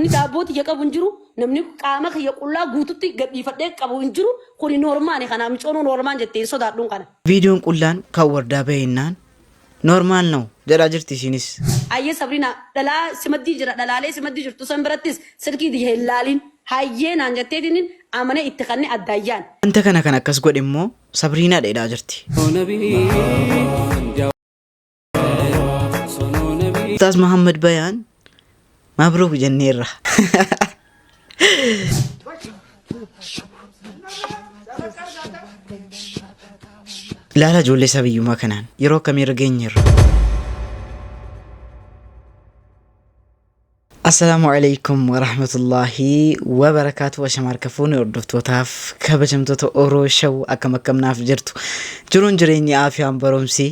Namni daabboo tiyya qabu hin jiru, namni qaama kiyya qullaa guututti gadhiifadhee qabu hin jiru. Kuni noormaani kana micoonuu noormaan jettee hin sodaadhuun kana. Viidiyoon qullaan kan wardaa baheennaan normal now jedhaa jirti isiinis. Hayyee Sabrina dhalaa simaddii jira dhalaalee simaddii jirtu san birattis silkii tiyya hin laalin hayyee naan jetteetinin amanee itti kanne addaan yaane. Wanta kana kan akkas godhe immoo Sabriinaadha jedhaa jirti. Ustaaz Muhammad Bayaan mabruuk jenneerra. Ilaala ijoollee isaa biyyumaa kanaan yeroo akkamiirra geenyeerra. Assalaamu alaikum warahmatullaahi wabarakaatu. Ashama harka fuune hordoftootaaf kabajamtoota Oroo Shaw, akkam akkam naaf jirtu? Jiruun jireenyi, aafiyaan, barumsi,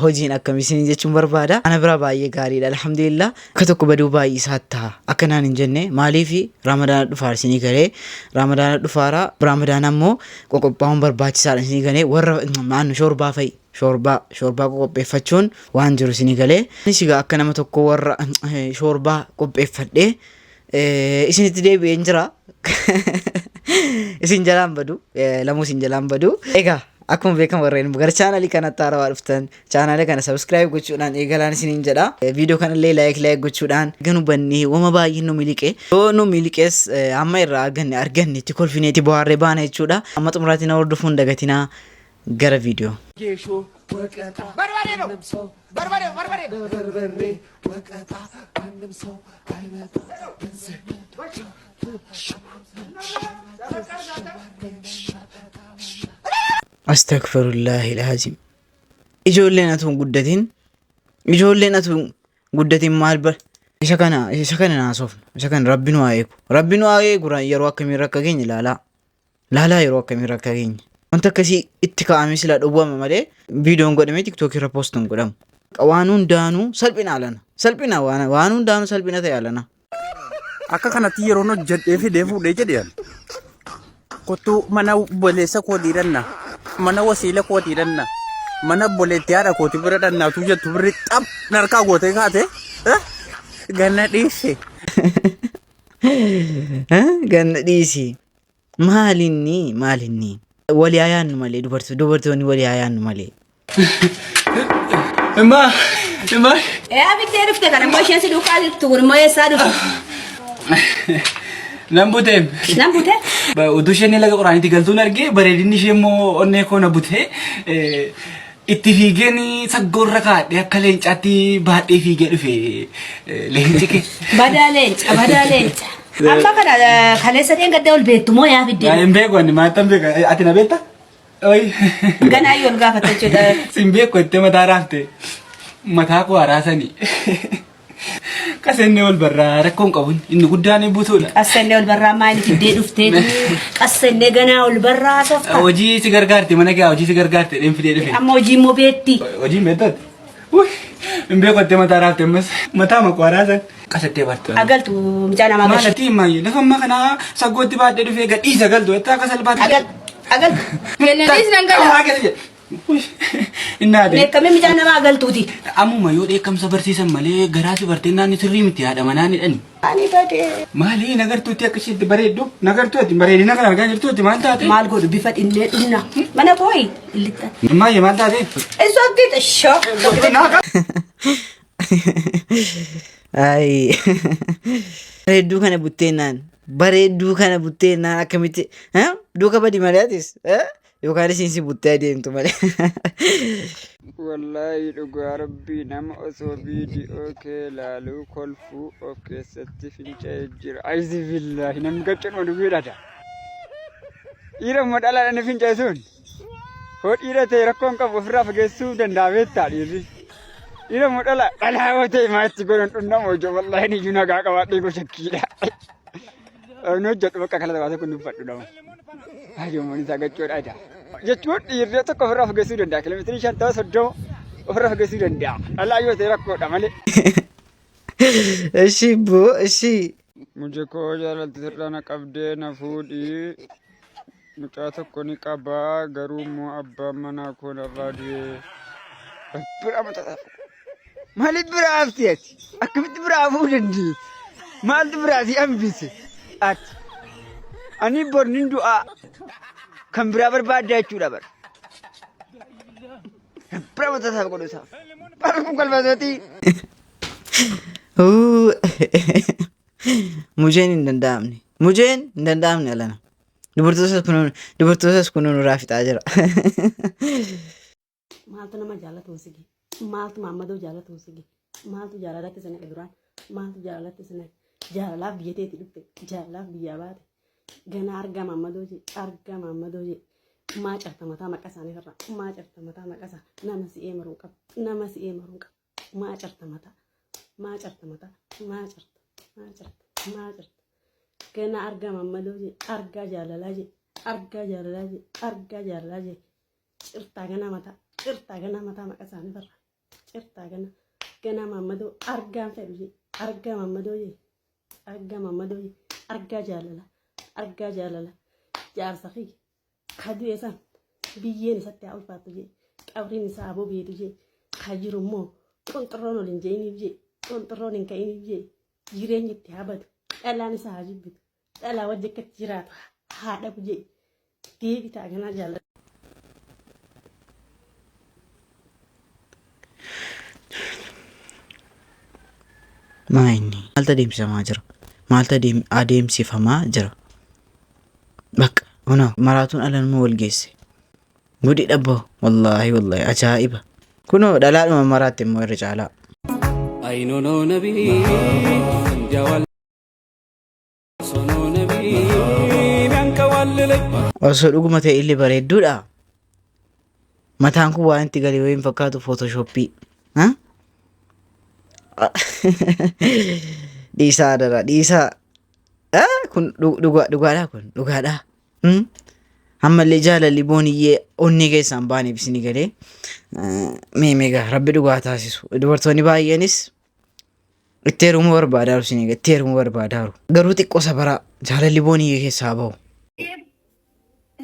hojiin akkam isin jechuun barbaada. Ana bira baay'ee gaariidha, alhamdulillah. Akka tokko baduu baay'ee isaatti akka naan hin jenne, maaliif Ramadaana dhufaara isinii galee, Ramadaana dhufaara, Ramadaana immoo qoqophaa'uun barbaachisaadha isinii galee, warra maannu shoorbaa fa'i, shoorbaa qopheeffachuun waan jiru isinii galee. Anis egaa akka nama tokko warra shoorbaa qopheeffadhee isinitti deebi'een jira. Isin jalaan badu, lamuu isin jalaan badu. Egaa akkuma beekamu warreen gara chaanalii kanatti haarawaa dhuftan chaanalii kana subscribe gochuudhaan eegalaan isiniin jedha. Viidiyoo kanallee like like gochuudhaan ganu bannee wama baay'een nu miliqe. Yoo nu miliqes amma irraa arganne arganne itti kolfinee itti bohaarree baana jechuudha. Amma xumuraatiin hordofuun dagatinaa, gara viidiyoo. ጌሾ ወቀጣ በርበሬ ነው። ማንም ሰው በርበሬ በርበሬ በበርበሬ ወቀጣ ማንም ሰው አይመጣ። Astagfirullahi alazim. Ijoolleen atuun guddatin, ijoolleen atuun guddatin maal bar isa kana naasofnu, isa kana rabbi nu haa eegu, rabbi nu haa eegu. Yeroo akkamii akka geenye ilaalaa laalaa, yeroo akkamii akka geenye. Wanta akkasii itti kaa'amee sila dhowwama malee viidiyoon godhamee TikTok irra post hin godhamu. Waan hundaanuu salphina alana, salphina, waan hundaanuu salphina ta'e alana. Akka kanatti yeroon hojjedhee fidee fuudhee jedhe kottuu mana obboleessa kootii dhanna, mana wasiila kootii dhanna, mana obboleettii haadha kootii bira dhannaatu jettu birri xap narkaa gootee kaate ganna dhiise. Ganna dhiisi. Maalinni maalinni? Walii haa yaannu malee, dubartoonni walii haa yaannu malee. Imma, imma. Ee, abiddee dhufte kana immoo isheen si duukaa jirtu kun immoo eessaa dhufte? Nan buteem. Nan bute? Utuu isheen laga qoraaniitti galtuun argee, bareedinni ishee immoo onnee koo na butee, itti fiigeen saggoorra kaadhee akka leencaatti baadhee fiigee dhufe, leenci kee. Badaa leenca, badaa leenca. Amma kana kaleessa dheengadda ol beektu moo yaa fiddee? Hin beeku ani, maattan beeka, ati na beekta? Oyi. Ganaa yoo ol gaafatte jechuudha. Sin beeku jettee mataa raafte. Mataa koo haraasanii. Qasennee ol barraa, rakkoon qabu, inni guddaan butuudha. Qassennee ol barraa maali fiddee dhufteetu qassennee ganaa ol barraa softa. Hojii si gargaarte, mana kee hojii si gargaarte dheen fidee dhufe. Amma hojii immoo beetti. Hojii hin beektaati? Hin beeku jettee mataa raafte, ammas mataa makoo haraasan. Qasattee bartu. Agaltu mucaa namaa Maal gashi. ati himaayyee lafa ammaa kanaa saggootti baadhee dhufee gadhiisa galtu jettaa akka salphaatti. Agal agal. Kennaniis nan gala. Innaade. Beekamee mucaa namaa agaltuuti. Ammuma yoo dheekkamsa barsiisan malee garaa si bartee naanni sirrii miti haadha manaa ni dhani. Ani badee. Maali nagartuutti akka isheetti bareeddu, nagartuu ati bareedina kana argaa jirtuutti maal taate? Maal godhu, bifa dhinnee dhumna. Mana kooyi illittan. Maayyee maal taate? Isooggiita shoo. Ayi. Bareedduu kana butteenaan, bareedduu kana butteenaan akkamitti duuka badi malee atis yookaan isiin si buttee adeemtu malee. Wallaahi dhugaa rabbii, nama osoo viidiyoo kee laaluu kolfuu of keessatti finca'ee jira. Ayizi billaahi, namni gaccuma dubbiidhata. Dhiira immoo dhalaadhaan ni finca'e sun. Hoo dhiira ta'e rakkoon qabu, ofirraa fageessuu danda'a beektaa dhiirri. Dhiira immoo dhala dhalaa yoo ta'e maa itti godhan dhunnamu hojii, wallaahi ni iyyuu nagaa qabaadhee gosa shakkiidha. Inni hojjedhu bakka kana baasee kun dubbadhu nama. Hayyoommoon isaa gachoodha ija. Jechuun dhiirri tokko ofirraa fageessuu danda'a. Kiiloomeetirii 50 30 ofirraa fageessuu danda'a. Dhalaa yoo ta'e rakkoodha malee. Ishii boo ishii. Muje koo jaalalti sirraa na qabdee na fuudhii. Mucaa tokko ni qabaa, garuu immoo abbaan manaa koo narraa du'ee. Bira mataa. Maaliif biraa hafti ati? Akkamitti biraa hafuu dandeessi? Maaltu biraa si hambise? Ati. Ani bor nin du'aa. Kan biraa barbaaddaa jechuudha bara. Bira mataa isaaf godhu isaaf. Bara kun galfatootii. Mujeen hin danda'amne. Mujeen hin danda'amne alana. Dubartootas kunuun dubartootas kunuun irraa fixaa jira. Maaltu nama jaallatuun sigi? Maaltu maammadoo jaallatuun sigi? Maaltu jaalalatti si naqe duraan? Maaltu jaalalatti si naqe? Jaalalaaf biyya teeti dhufte. Jaalalaaf biyyaa baate. Ganaa argaa maammadoo jee. Argaa maammadoo jee. Maa carta mataa maqa isaanii irraa. Maa carta mataa maqa isaa. Nama si'ee maruu qaba. Nama si'ee maruu qaba. Maa carta mataa. Maa carta mataa. Maa carta. Maa carta. Maa carta. Ganaa argaa maammadoo jee. Argaa jaalalaa jee. Argaa jaalalaa jee. Argaa jaalalaa jee. Cirtaa ganaa mataa. Cirtaa ganaa mataa maqa isaanii irraa. Cirtaa ganaa. Ganaa maammadoo argaan fedhu jee. Argaa maammadoo jee. Argaa maammadoo jee. Argaa jaalala. Argaa jaalala. Jaarsa kiyya. Ka du'e san biyyeen isatti haa ulfaattu jee. Qabriin isaa haa bobeetu jee. Ka jiru immoo qunxurroon ol hin je'iniif jee. Qunxurroon hin ka'iniif jee. Jireenyi itti haa badu. Dhalaan isaa haa jibbitu. Dhalaa wajji akka itti jiraatu haa dhabu jee. Deebitaa ganaa jaalala. Maa inni? Maaltu adeemsifamaa jira? Maaltu adeemsifamaa jira? Bakka kunoo maraatuun alanuma wal geesse. Gudii dhabboo wallaahi wallaahi ajaa'iba. Kunoo dhalaadhuma maraatti immoo irra caalaa. Osoo dhuguma ta'e illee bareedduudha. Mataan kun waan itti galee wayii hin fakkaatu footoshoppii. Dhiisaa adaraa dhiisaa. Kun dhugaadhaa kun dhugaadhaa. Ammallee jaalalli booniyyee onnee keessaan baaneef isinii galee. Mee meegaa rabbi dhugaa taasisu. Dubartoonni baay'eenis Itti heerumuu barbaadaaru isin eega. Itti heerumuu barbaadaaru. Garuu xiqqoo sabaraa. Jaalalli booniyyee keessaa bahu.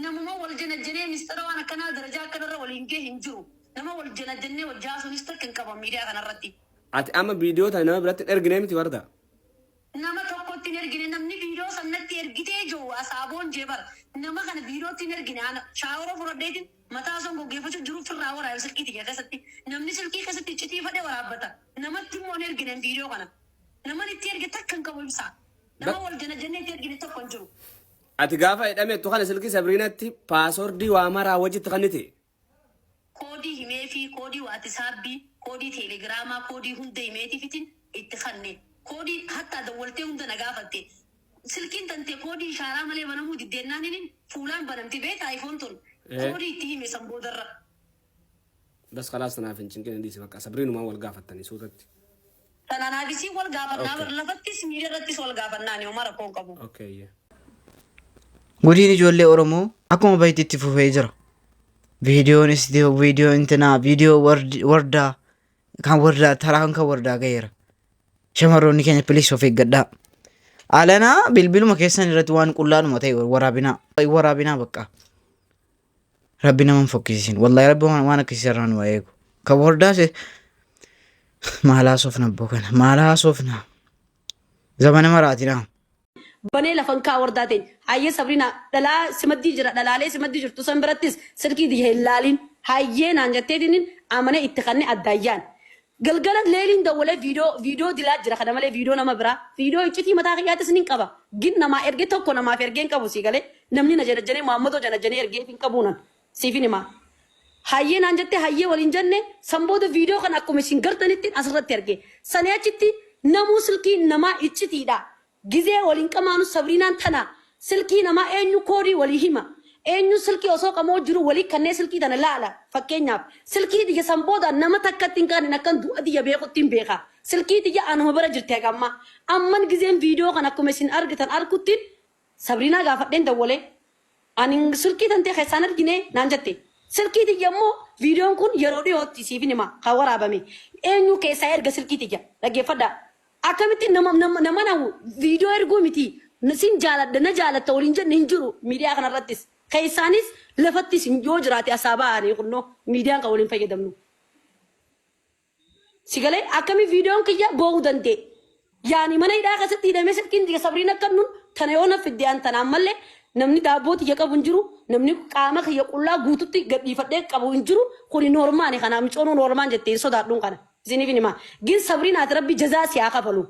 Namuma wal janajjanee misxira waan akkanaa darajaa akkanarra waliin gahe hin jiru. Nama wal janajjannee wajji haasofnis takka hin qabu miidiyaa kanarratti. Ati amma viidiyoo tana nama biratti hin erginee miti warda. Nama tokkotti hin ergine namni viidiyoo san natti ergitee jiru asaaboon jee bara. Nama kana viidiyootti hin ergine ana shaawara fudhadheetiin mataa osoon goggeeffachuu jiru firraa waraabe silkii tiyya keessatti. Namni silkii keessatti iccitii fadhe waraabbata. Namatti immoo hin ergine viidiyoo kana. Naman itti erge takka hin qabu ibsaa. Nama wal janajjannee itti ergine tokko hin jiru. Ati gaafa hidhamettu kana silkii Sabriinatti paaswordii waa maraa wajjitti kannite. Koodii himeefii, koodii waatisaabbii, koodii teelegiraamaa, koodii hunda himeetiifitin itti kanne. Koodii hattaa dawwaltee hunda na gaafatte. Silkiin tantee koodii ishaaraa malee banamuu didde jennaaninin fuulaan banamti beektaa iPhone tun. Koodii itti hime san boodarra. Bas kalaas tanaaf hin cinqin dhiisi bakka Sabriinumaan wal gaafattanii suutatti. Tana anaaf isiin wal gaafannaa bar Okay. lafattis miidiyaa irrattis wal gaafannaa ani homaa rakkoo hin qabu. Okay. yeah. Gudiin ijoollee Oromoo akkuma bahetti itti fufee jira. Viidiyoon isti viidiyoo intinaa viidiyoo wardaa kan wardaa taraan kan wardaa gaheera. Shamarroonni keenya please of eeggadhaa. Alanaa bilbiluma keessan irratti waan qullaadhuma ta'e waraabinaa. Waraabinaa bakka. Rabbi nama hin fokkisiisin. Wallahi rabbi waan akkasii irraa nu haa eegu. Kan wardaa se maal haasofna abboo kana maal haasofna. Zamana maraatinaa. Banee lafan kaa wardaa teenya. Hayyee Sabrina dhalaa simaddii jira dhalaalee simaddii jirtu san birattis silkii tiyya hin laalin. Hayyee naan jetteetinin amane itti kanne addaan yaane. Galgala leeliin dawwalee viidiyoo viidiyoo dilaa jira kana malee viidiyoo nama biraa viidiyoo iccitii mataa kiyyaatis nin qaba. Gin namaa erge tokko namaaf ergee hin qabu sii galee namni na janajjanee Muhammadoo janajjanee ergeef hin qabuu nan siifin himaa. Hayyee naan jette hayyee waliin jenne san booda viidiyoo kana akkuma isin gartanitti asirratti erge. Sanii achitti namuu silkii namaa iccitiidha. Gizee waliin qamaanu sabriinaan tana silkii namaa eenyu koodii walii hima. Eenyu silkii osoo qamoo jiru walii kannee silkii tana laala. Fakkeenyaaf silkii tiyya san booda nama takkatti hin kaanin akkan du'a tiyya beekutti hin beeka. Silkii tiyya anuma bira jirti haga ammaa. Amman gizeen viidiyoo kana akkuma isin argitan arkuttiin Sabriinaa gaafadheen dawwalee. Ani silkii tantee keessaan argine naan jette. Silkii tiyya immoo viidiyoon kun yeroo dhiyootti siifin hima kan waraabame. Eenyu keessaa erga silkii tiyya dhaggeeffadhaa. Akkamitti nama nama nama na viidiyoo erguu miti sin jaaladha na jaalatta waliin jenne hin jiru miidiyaa kanarrattis. Keessaanis lafattis yoo jiraate asaa ba'anii kunnoo miidiyaan kan waliin fayyadamnu. Si galee akkami viidiyoon kiyya boo'uu danda'e. Yaani mana hidhaa keessatti hidhamee silkiin tiyya Sabriin akka nun tana yoo na fidde an tana ammallee namni daabboo tiyya qabu hin jiru namni qaama kiyya qullaa guututti gadhiifadhee qabu hin jiru kuni noormaani kana micoonuu noormaan jettee hin sodaadhuun kana isiniif hin himaa. Gin Sabriin ati rabbi jazaa si haa kafalu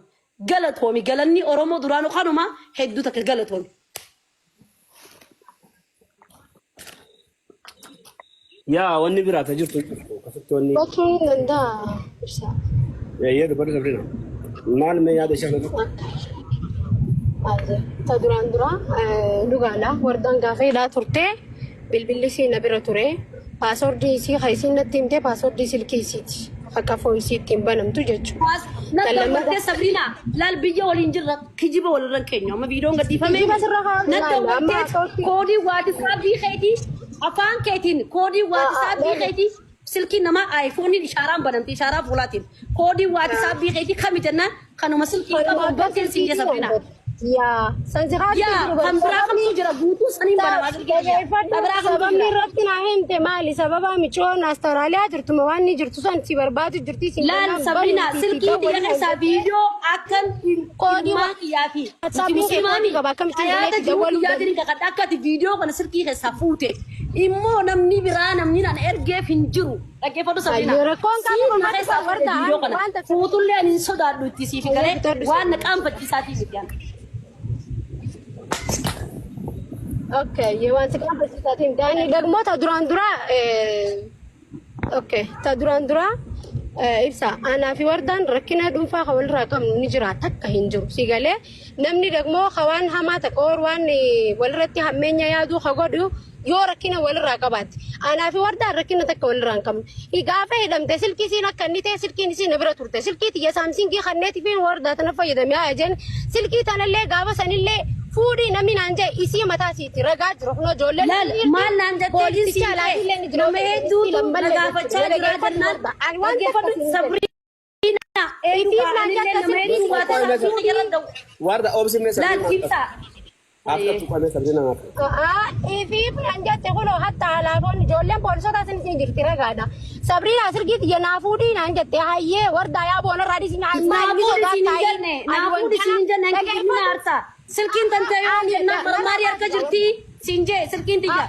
galatoomi galanni Oromoo duraanuu kanuma hedduu takka galatoomi. Yaa wanni biraa ta jirtu hin jirtu akkasitti wanni. Dubbachuu ni danda'a ibsaa. Eeyyee dubbadhu Sabrina. Maal mee yaada ishee kanarra? Ta duraan dura dhugaadha. Wardaan gaafa hidhaa turte bilbilli isii na bira ture. Paasoordii isii kan isiin natti himte paasoordii silkii isiiti. Akka foon isii ittiin banamtu jechuudha. Paas Tan natti lammataa dawwaltee Sabriina laal biyya waliin jirra kijiba walirra hin keenyu amma viidiyoon gadhiifame kijiba sirra kaa'an natti laal amma dawwaltee akkaawutti koodii waatisaapii keetii afaan keetiin koodii waatisaapii keetii silkiin namaa aayifooniin ishaaraan banamti ishaaraa fuulaatiin koodii waatisaapii keetii kami jennaan kanuma silkii kanuma qabu abbaa banteen siin jee silkiitiin Sabriina. argatu. Yaa san si kaastee Yaa jiru bar kan biraa sababni kamtu jira guutuu saniin banamaa silkiin kiyya dhageeffadhu kan biraa kamtu sababni jira. irratti naa himte maali sababa micoon Austraaliyaa jirtu ma waan ni jirtu san si barbaadu jirti si Laal jennaan Sabrina bani itti silkii tiyya dawwalii naan keessaa jette viidiyoo akkan koodii ilmaan kiyyaa fi nuti WhatsAppiin kee koodii musliimaami qaba akkamittiin hayaata galee itti jiruu dawwaluu kiyyaatiin danda'a. kakadha akka ati viidiyoo kana silkii keessaa fuute immoo namni biraa namni nan ergeef hin jiru dhaggeeffadhu Sabrina Ayyee rakkoon qabu siin na maaltu keessaa qaba fuute warda viidiyoo ani kana waan takka fuutullee ani hin sodaadhu itti siif ayyee galee bitadhu waan na sirrii. qaanfachiisaatii miti ani. Okay, yoo waan si qaanfachiisaatiin ta'anii dagmoo ta duraan dura okay, ta duraan dura ibsa anaa fi wardaan rakkina dhuunfaa kan walirraa qabnu ni jira takka hin jiru si galee namni dagmoo ka waan hamaa takka or waan walirratti hammeenya yaaduu ka godhu yoo rakkina walirraa qabaatte anaa fi wardaan rakkina takka walirraa hin qabnu gaafa hidhamte silkii isiin akka inni ta'e silkiin isiin na bira turte silkii tiyya saamsingii kanneeti fi wardaa tana fayyadame haa jeen silkii tanallee gaafa sanillee fuudhii namni naan jee isii mataa isiiti ragaa jiru kunoo ijoolleen Laal ni jirti maal naan jettee poolisicha siin alaatillee ni ta'e jira nama isii hedduutu na lammallee jechuudha gaafachaa jira dhaggeeffadhu jennaan warda ani waan takka dhaggeeffadhu siin jedhe Sabriina isiif eenyu naan anillee jette nama silkiin hedduu waa isii tasaa fuudhii irra da'u Warda obsi mee laal Sabrina. ibsaa. After tuqamee Sabrina naaf. Ifiif naan jette kunoo hatta alaafoon ijoolleen poolisota isin isin jirti ragaadha. Sabriina sirgii tiyya naa fuudhii naan jette hayyee wardaa yaa boonarraa dhiisi naan maal ni Naa fuudhi siin hin sodaattaa jenne ani naa fuudhi wanta siin hin jenne hanqi dhaggeeffadhu. na aarsa silkiin tantee yoo Ani jennaan marmaarii harka jirti siin jee silkiin tiyya.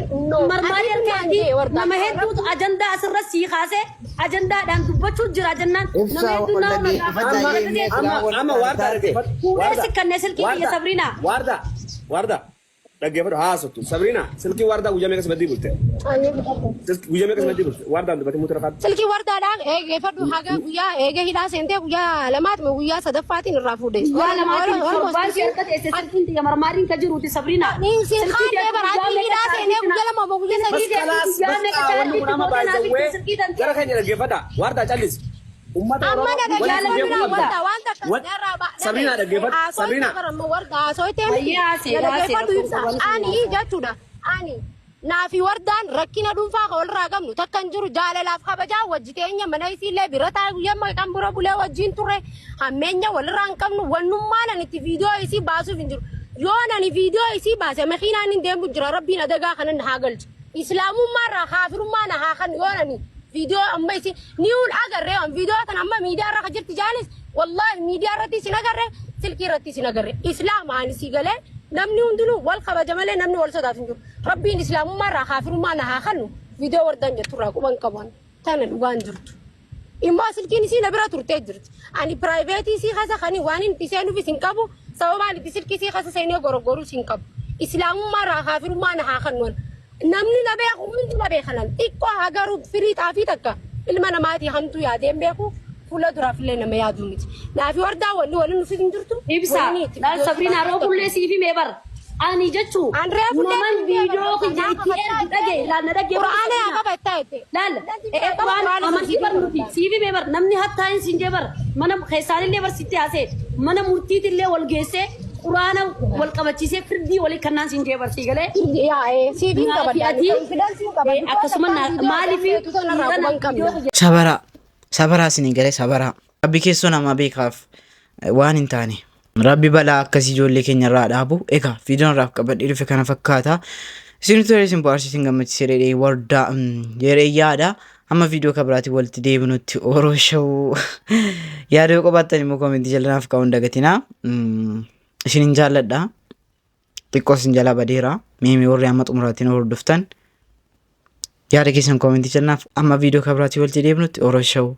Marmaarii harka jirti nama hedduutu ajandaa asirra sii kaasee ajandaadhaan dubbachuu jira jennaan nama Ibsaa hedduu wal nama dhaggeeffadhaa gaafachuu jennee jira. silaa Amma wal amma warda taate. dhaggeeffadhu. Fuudhee Warda si kannee silkii tiyya warda Sabriina. warda warda dhaggeeffadhu haasoftu. Sabrina silkii wardaa guyyaa meeqa simaddii bulte? Guyyaa meeqa simaddii bulte? Wardaan dubbatee mutura kaatu. Silkii wardaadhaan eegeeffadhu haga guyyaa eegee hidhaa seentee guyyaa lamaati moo guyyaa sadaffaatiin irraa fuudhe. Guyyaa lamaatiin torbaan si harka teesse silkiin tiyya marmaariin ka jiruuti Sabriina. Niin siin Silkii kaannee tiyya bara guyyaa ati meeqa hidhaa seenee chaarjiitti na guyyaa lama moo guyyaa Bas sadii silkii tiyya kalaas guyyaa bas meeqa wanni chaarjiitti kun amma gootee naa baay'ee fidde silkii tantee. gara keenya dhaggeeffadha. Wardaa callisi. Uummata Amma Oromoo na walitti dhaggeeffadhu beekuu naa qabda. warda waan takka Wa- narraa ba Sabriina dhaggeeffadhu. haasoyte Sabriina. bara amma warda haasoyte miti Hayyee haasee na haasee dhaggeeffadhu rakkoon ibsa qabu anis ani hin jechuudha ani naafi wardaan rakkina dhuunfaa ka walirraa qabnu takka hin jiru jaalalaaf kabajaa wajji teenya mana isiillee bira taa'e guyyaa kan bira bulee wajjiin turre hammeenya walirraa hin qabnu wannummaan ani itti viidiyoo isii baasuuf hin jiru yoo ani viidiyoo isii baase makiinaan hin deemu jira rabbiin adagaa kanan haa galchu islaamummaa irraa kaafirummaa na haa kan yoo ani viidiyoo amma isin ni'uun agarree waan viidiyoo tan amma miidiyaa irra ka jirti jaanis wallaahi miidiyaa irratti isin agarre silkii irratti isin agarre islaama ani si galee namni hundinuu wal kabaja malee namni wal sodaatu hin jiru rabbiin islaamummaa irraa kaafirummaa na haa kannu viidiyoo wardaan jettu irraa quban qaban tana dhugaan jirtu. Immoo silkiin isii na bira turtee jirti. Ani piraayiveetii isii keessa kan waan inni itti seenuufis hin qabu sababaan itti silkii isii keessa seenee goroggoruus hin qabu. Islaamummaa irraa kaafirummaa na haa kannu. Namni na beeku hundi na beekanan xiqqoo haa garuu firii xaafii takka ilma namaatii hamtuu yaadeen beeku fuula duraaf illee nama yaaduu miti. Naafi wardaa wanni waliin nuuf hin jirtu Ibsa wanni itti laal viidiyoo Sabriina baasuu roobullee siif himee bar ani jechuu An reefullee naman siif himee bar viidiyoo kiyya naa itti qabataa ergu dhagaye laal na dhaggeeffadhu Qura'aana yaa Sabriina. qabattaa jette. Laal Qaba quraan Qura'aana amantii siif bar himee nuti barbaada. siif himee bar namni hattaa hin siin jee bar mana keessaanillee bar sitti haasee mana murtiitillee wal geessee quraana wal qabachiisee firdii walii kannaan siin jee bar sii galee. Siif hin Naafi qabadda. ati Konfidansiin qaba. akkasuma maaliif Viidiyoo sanarraa dhiira quban qabna. viidiyoo kiyya Sabaraa. Sabaraa isinii galee sabaraa. Rabbi keessoo namaa beekaaf waan hin taane. Rabbi balaa akkasii ijoollee keenya irraa dhaabu. Egaa viidiyoon irraaf qabadhee dhufe kana fakkaata. Isin tolee isin bohaarsiisin gammachiisee jedhee wardaa jedhee yaada. Hamma viidiyoo kan biraatiin walitti deebinutti Oro Show yaada yoo qabaattan immoo koomentii jala naaf kaa'uu hin dagatinaa. Isinin jaalladha. Xiqqoo isin jalaa badeera. Mee warri amma xumuraatiin hordoftan yaada keessan koomentii jala naaf amma viidiyoo kan biraatiin walitti deebinutti Oro Show.